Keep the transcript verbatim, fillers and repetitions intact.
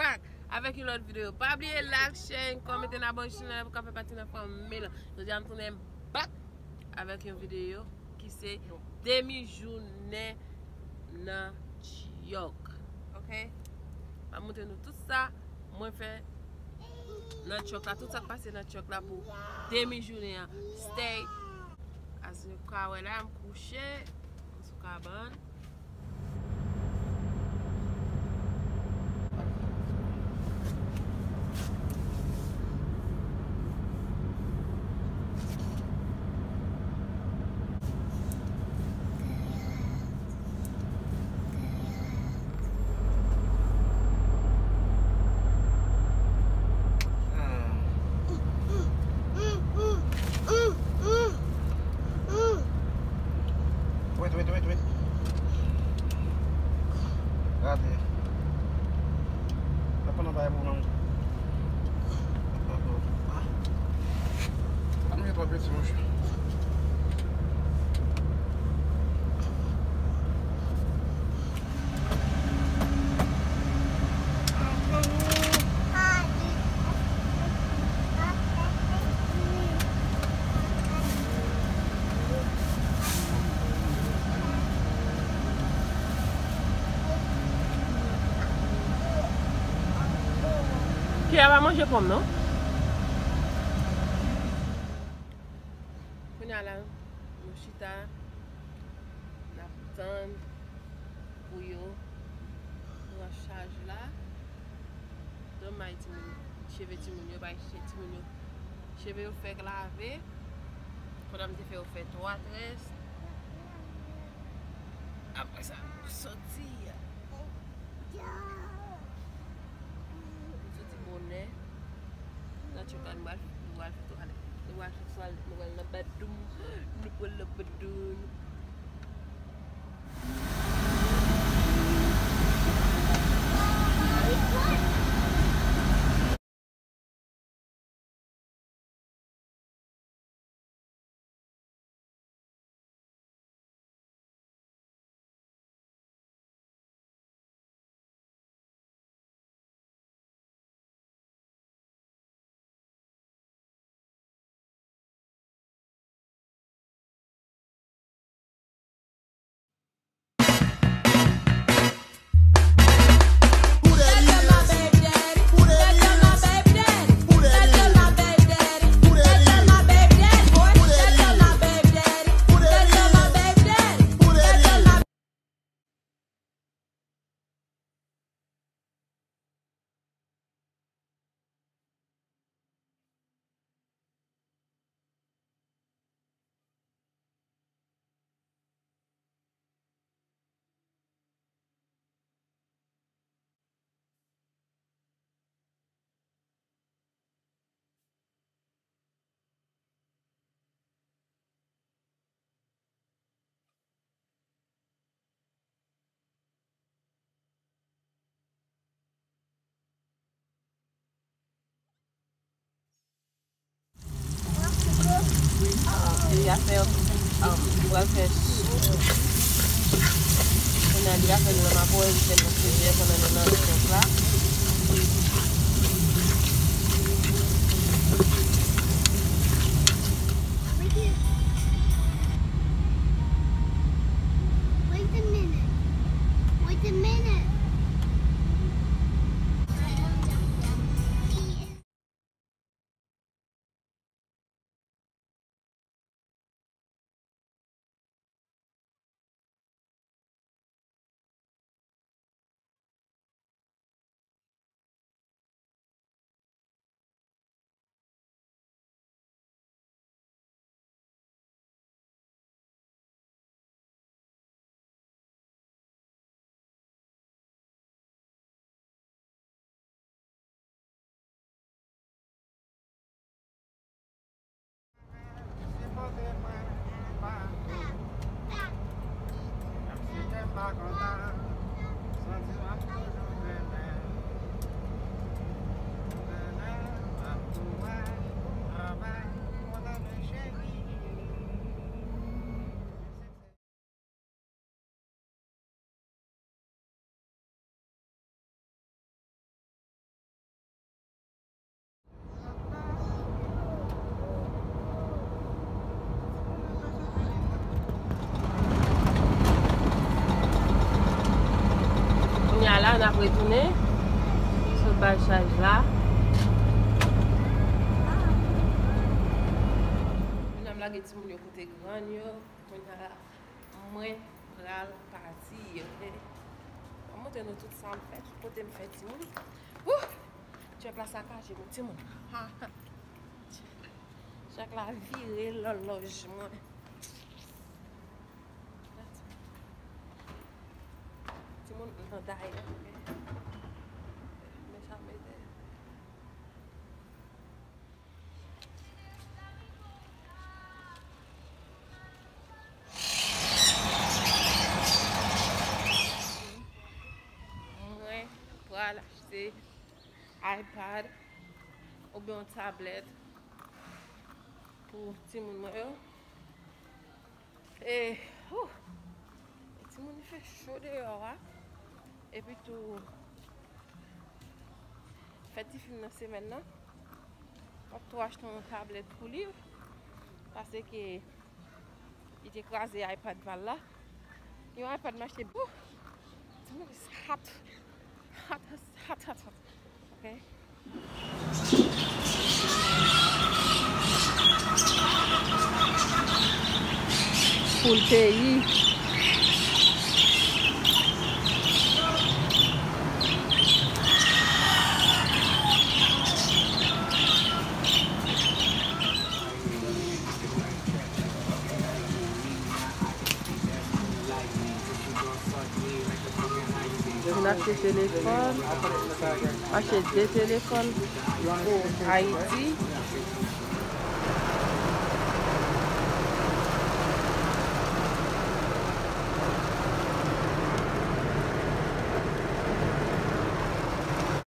back avèk yon lòt videyo. Pa bliye like, share, and comment, and abonné chanèl la pou ka fè pati nan fanmi lan. Jodi a m tounen back avèk yon videyo ki se demi jounen nan Tchòk. Ok? M ap montre nou tout sa mwen fè nan Tchòk la, tout sa k pase nan Tchòk la pou demi jounen an. Stay. As nou ka wè la, m kouche sou kabann. Wait, wait, wait, wait. Gade. Sa pa nan bagay pou non. Ann mete twò peti, monchè. Kiya pa manje pòm, non? Kounye a la, nou chita, n ap tann pou yo pran chaj la. Donmaj timoun, cheve timoun yo, bay che-, timoun yo. Cheve yo fèk lave. Pandan m te fè yo fè twa très. Apre sa, nou soti. Nou soti bonè. Nan Tchòk la, nou pral, nou pral fè twalèt. Nou pral fè twalèt, nou pral nan badoum. Nou pral nan badoum. Li a fè, um, li pral fè sou. Kounye a li a fè dlo nan makòl, li fè nan sejè pandan nou nan sòs la. Wait a minute. Wait a minute. Pral chaj la. Kounye a m lage timoun yo kote grann yo. Kounye a la, mwen pral pati. M ap montre nou tout sa m fè, tout kote m fè timoun. Wouh! Tchèk la sakaje mwen, timoun. Tchèk la vire lòlòj mwen. Timoun nan dayè. Men sa mete. Mwen pral achte iPad oubyen yon tablèt pou timoun mwen yo. E, wouh, timoun, li fè cho deyò a. Epi tou, fèt tifi m nan semèn nan, m ap tou achte yon tablèt pou li, paske li te kraze iPad pa l la. Yon iPad m achte, wouh, timoun, it's hot. Hot, hot, hot, hot. Ok. Pou l peyi. Yo vin achte telefòn, achte de telefòn pou Ayiti.